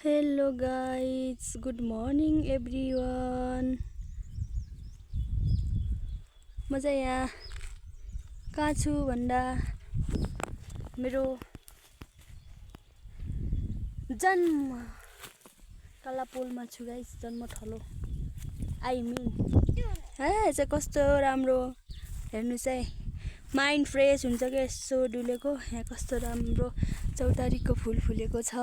Hello guys, good morning everyone. म चाहिँ यहाँ कहाँ छु भन्दा मेरो जन्म कालापोलमा छु गाइस, जन्मथलो। आई मिन चाहिँ कस्तो राम्रो हेर्नुस् है, माइन्ड फ्रेस हुन्छ क्या यसो डुलेको। यहाँ कस्तो राम्रो चौतारीको फुल फुलेको छ।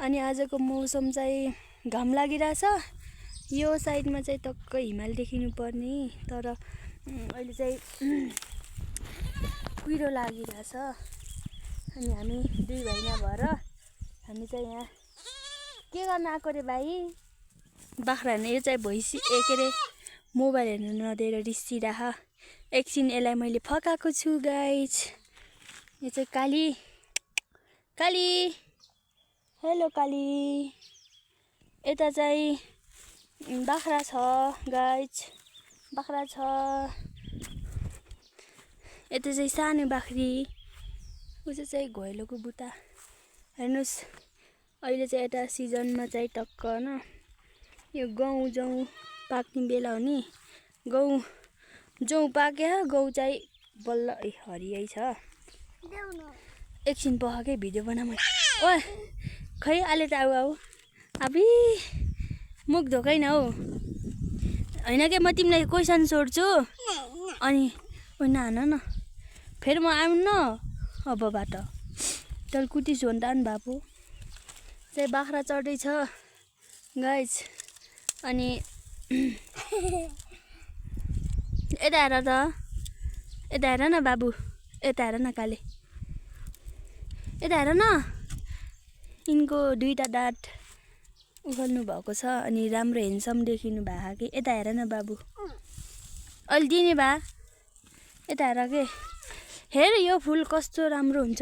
अनि आजको मौसम चाहिँ घाम लागिरहेछ। यो साइडमा चाहिँ टक्क हिमाल देखिनु पर्ने, तर अहिले चाहिँ कुहिरो लागिरहेछ। अनि हामी दुई भाइना भएर हामी चाहिँ यहाँ के गर्न आएको रे भाइ? बाख्रा हेर्न। यो चाहिँ भैँसी के अरे मोबाइल हेर्न नदिएर रिसिरह। एकछिन यसलाई मैले फकाएको छु गाइज। यो चाहिँ काली काली, हेलो काली। यता चाहिँ बाख्रा छ गाइज, बाख्रा छ। यता चाहिँ सानो बाख्री, उयो चाहिँ घोइलोको बुटा। हेर्नुहोस्, अहिले चाहिँ यता सिजनमा चाहिँ टक्क न यो गहुँ जौँ पाक्ने बेला हो नि। गहुँ जौँ पाक्यो, गहुँ चाहिँ बल्ल हरियै छ। एकछिन पखाएकै भिडियो बना मैले। ओ खै अहिले त आऊ अबि मुख धोकै न हौ। होइन के, म तिमीलाई क्वेसन सोध्छु अनि नान न, फेरि म आउनु न अबबाट। तल कुटी सोन्ता नि बाबु चाहिँ बाख्रा चढ्दैछ गाइज। अनि यता हेर त, यता हेर न बाबु, यता हेर न काले, यता हेर न। यिनको दुईटा दाँत उखाल्नु भएको छ अनि राम्रो हेन्सम देखिनु भएको कि। यता हेर न बाबु, अहिले दिने भा। यता हेर के, हेर यो फुल कस्तो राम्रो हुन्छ।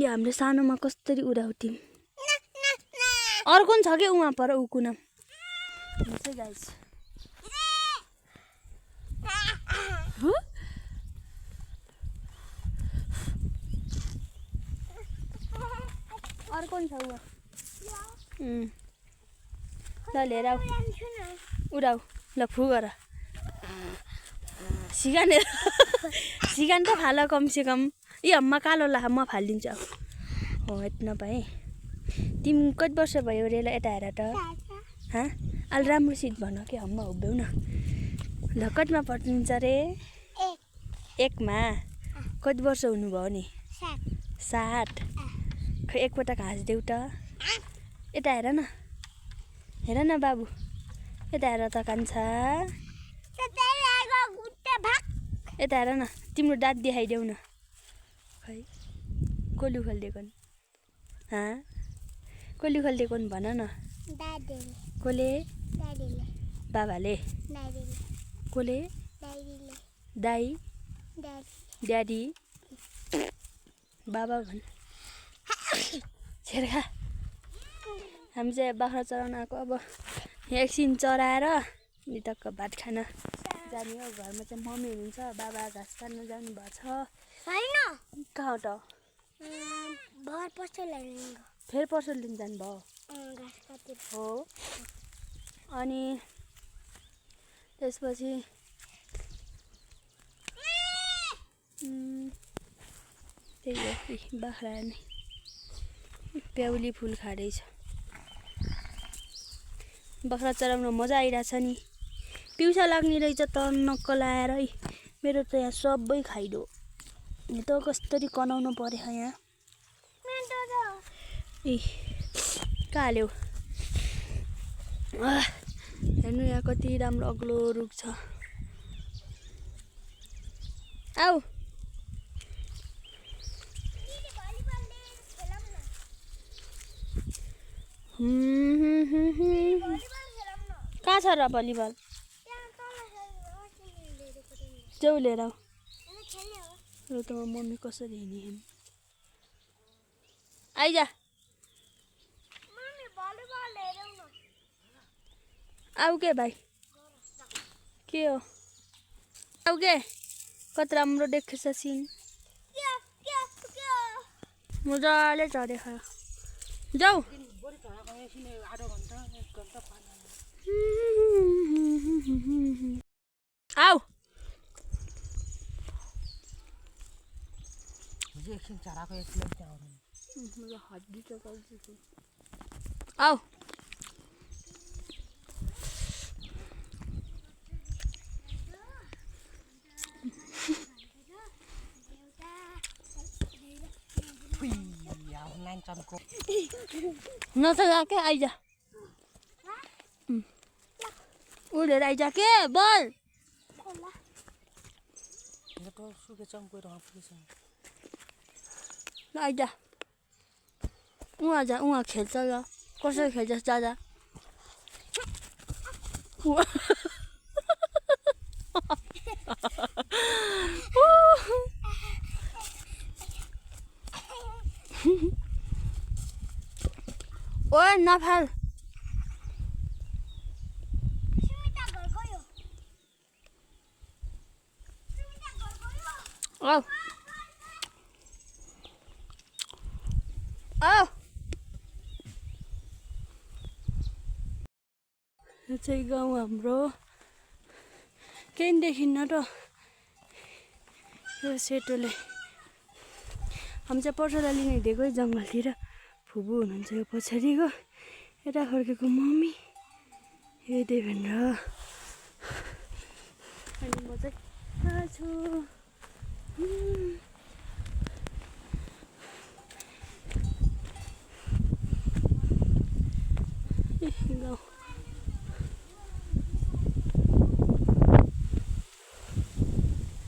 यो हाम्रो सानोमा कसरी उडाउँथ्यौँ। अर्को छ कि उहाँ पर उकुना हुन्छ गाइस। अर्को छ उहाँ। ल लिएर आऊ, उडाऊ ल, फु गर। सिगान सिगान त फाल कमसेकम। ए अम्मा कालो ला, म फालिदिन्छु। हो यति नपाएँ। तिमी कति वर्ष भयो रेला? यता हेर त। अहिले राम्रोसित भन कि अम्मा हुब्यौ न। ल कतिमा पढ्नुहुन्छ रे? एकमा। कति वर्ष हुनुभयो नि? 7। खै एकपटक हाँसिदेऊ त। यता हेर न, हेर न बाबु, यता हेर त कान्छा। यता हेर न, तिम्रो दाँत देखाइदेऊ न। खै कसले खोलिदिएको नि? कसले खोलिदिएको नि भन न। कसले? बाबाले। कसले? दाई, ड्याडी, बाबा भन्। छेर्खा हामी चाहिँ बाख्रा चराउन आएको। अब एकछिन चराएर अनि टक्क भात खान जाने हो। घरमा चाहिँ मम्मी हुनुहुन्छ, बाबा घाँस काट्न जानु भएको छ। कहाँ हो त? फेरि पसल लिन जानुभयो हो। अनि त्यसपछि त्यही हो, बाख्रा हेर्ने। प्याउली फुल खाँदैछ। बाख्रा चराउन मजा आइरहेछ नि। पिउसा लाग्ने रहेछ त नक्कल आएर है। मेरो त यहाँ सबै खाइदो। यो त कसरी कनाउनु पऱ्यो यहाँ। ए कहाँ हाल्यौ? हेर्नु यहाँ कति राम्रो अग्लो रुख छ। आऊ कहाँ छ र भलिबल? जाऊ लिएर आऊ। र त मम्मी कसरी हिँड्ने? आइजा। आऊ के भाइ? के हो? आऊ के? कति राम्रो देख्छ सिन। मजाले चढेको। जाऊ आओ आओ nó sẽ ra cái ai ra ui để đây ra kia bơi nó ai ra उहाँ खेल्छ ल कसरी खेल्छ जाँदा ओए नफाल औ औ यो चाहिँ गाउँ हाम्रो केही देखिन्न त यो सेटोले हामी चाहिँ पर्सला लिन हिँडेको जङ्गलतिर फुबु हुनुहुन्छ यो पछाडिको यता फर्केको मम्मी यो देवेन्द्र अनि म चाहिँ कहाँ छु गाउँ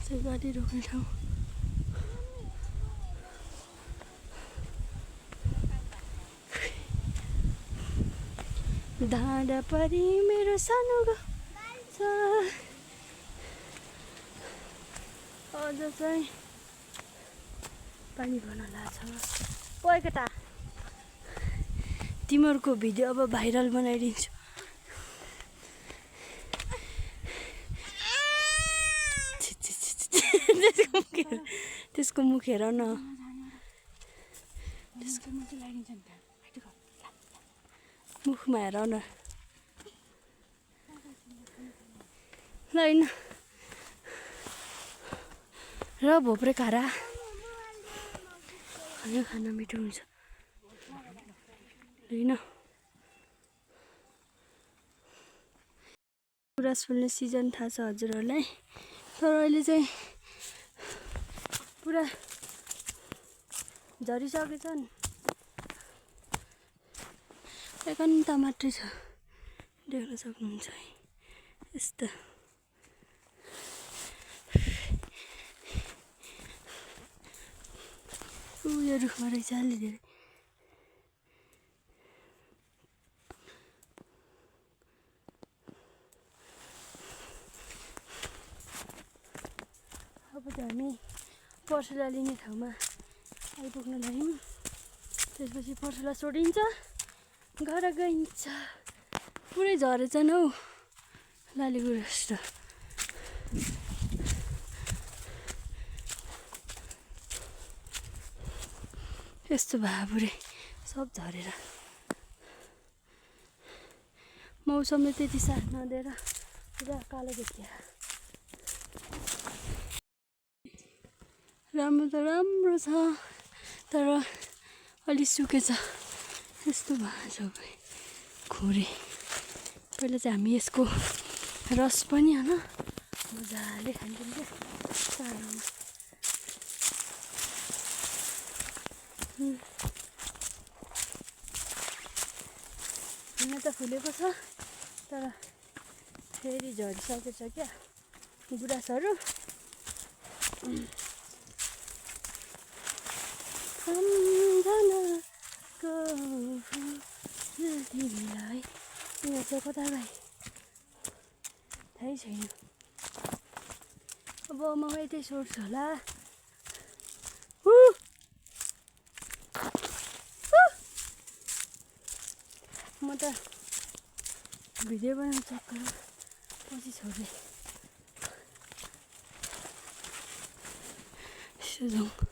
चाहिँ गाडी रोक्ने ठाउँ धाँडा परी मेरो सानो छ अझ चाहिँ पानी भर्न लाग्छ ओए केटा तिमीहरूको भिडियो अब भाइरल बनाइदिन्छु त्यसको मुख हेर न मुखमा हेर न होइन र भोप्रे खारा खाना मिठो हुन्छ होइन गुराँस फुल्ने सिजन थाहा छ हजुरहरूलाई तर अहिले चाहिँ पुरा झरिसकेछन् एकान्त मात्रै छ देख्न सक्नुहुन्छ है यस्तो यो रुखमा रहेछ अलि धेरै अब त हामी पर्सला लिने ठाउँमा आइपुग्न लाग्यौँ त्यसपछि पर्सला छोडिन्छ घर गइन्छ पुरै झरेछन् हौ लाली गुराँस त यस्तो भयो पुरै सब झरेर मौसमले त्यति साथ नदिएर पुरा कालो देखियो राम्रो त राम्रो छ तर अलि सुकेछ यस्तो भयो सबै खोरे पहिला चाहिँ हामी यसको रस पनि होइन मजाले खान्छौँ क्या सानोमा हुन त फुलेको छ तर फेरि झरिसकेछ क्या गुराँसहरू सम्झनाको तिमीलाई यहाँ चाहिँ कता गए थाहै छैन अब म यतै सोध्छु होला म त भिडियो बनाउनु चक्कर पछि छोडेँ यसो जाउँ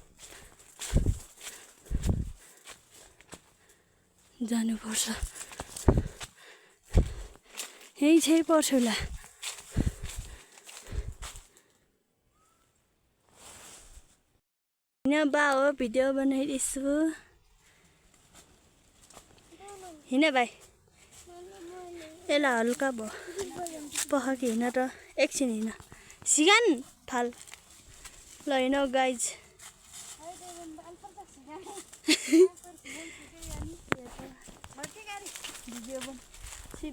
जानुपर्छ यही छै पर्छ होला होइन बा हो भिडियो बनाइदिन्छु होइन भाइ यसलाई हल्का भयो पख कि हिँड त एकछिन हिँड सिगान फाल ल हिँड गाइज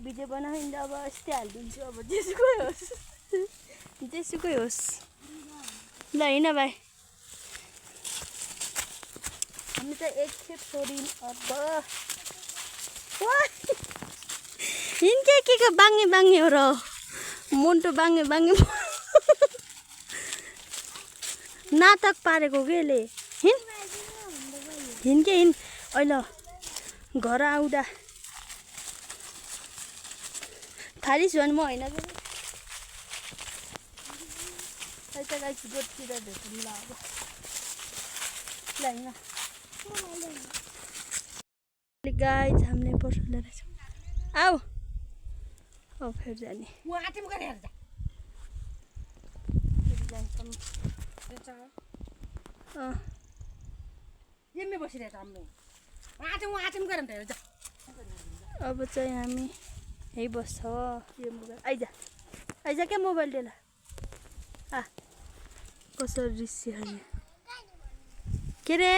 भिडियो बनाइन्दा अब यस्तै हालिदिन्छु अब जेसुकै होस् ल हिँड भाइ हामी त एकखेप छोडिन् अब हिँड्के के बाङ्गे बाङ्गे हो र मुन्टो बाङ्गे बाङ्गे नाटक पारेको के यसले हिँड्के हिँड अहिले घर आउँदा थालिस् भने म होइन अहिले त गाइस गोठतिर भेटौँ ल अब ल होइन गाइस हामीले पर्सले रहेछ आऊ औ फेरि जाने अब चाहिँ हामी यही बस्छ यो मोबाइल आइज क्या मोबाइल डेला कसरी रिसिहाल्ने के रे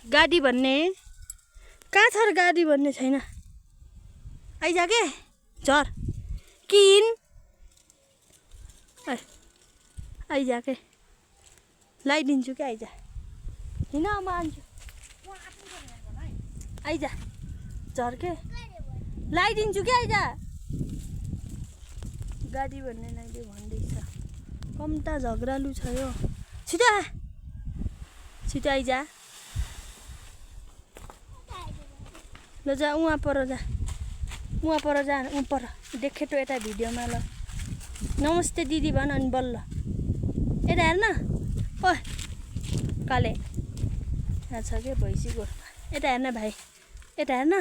गाडी भन्ने कहाँ छ र गाडी भन्ने छैन आइज के झर किन आइज के लगाइदिन्छु क्या आइज हिँड म आन्छु आइज झर के लगाइदिन्छु क्या आइज गाडी भन्ने नाइले भन्दैछ कम्ता झगडालु छ यो छिटो छिटो आइज ल जा उहाँ पर जा उ पर देखेटो यता भिडियोमा ल नमस्ते दिदी भन अनि बल्ल यता हेर्न ओ काले यहाँ छ के भैँसी गोठमा यता हेर्न भाइ यता हेर्न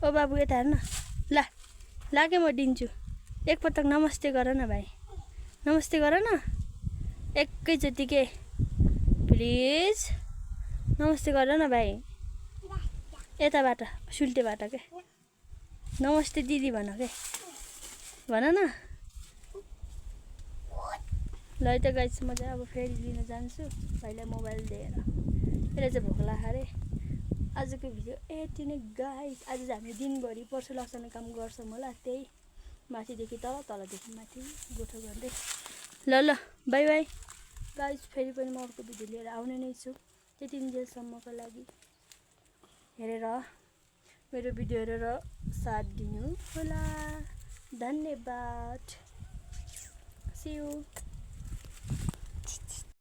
ओ बाबु यता हेर्न ल लागे म दिन्छु एकपटक नमस्ते गर न भाइ नमस्ते गर न एकैचोटि के प्लिज नमस्ते गर न भाइ यताबाट सुल्टेबाट के नमस्ते दिदी भन के भन न ल त गाइस म चाहिँ अब फेरि लिन जान्छु भाइलाई मोबाइल दिएर यसले चाहिँ भोक लाग्यो अरे आजको भिडियो यति नै गाइस आज चाहिँ हामी दिनभरि पर्सो लसाउने काम गर्छौँ होला त्यही माथिदेखि तल तलदेखि माथि गोठो गर्दै ल बाई बाई गाइस फेरि पनि म अर्को भिडियो लिएर आउने नै छु त्यति जेलसम्मको लागि हेरेर मेरो भिडियो हेरेर साथ दिनु होला धन्यवाद सी यू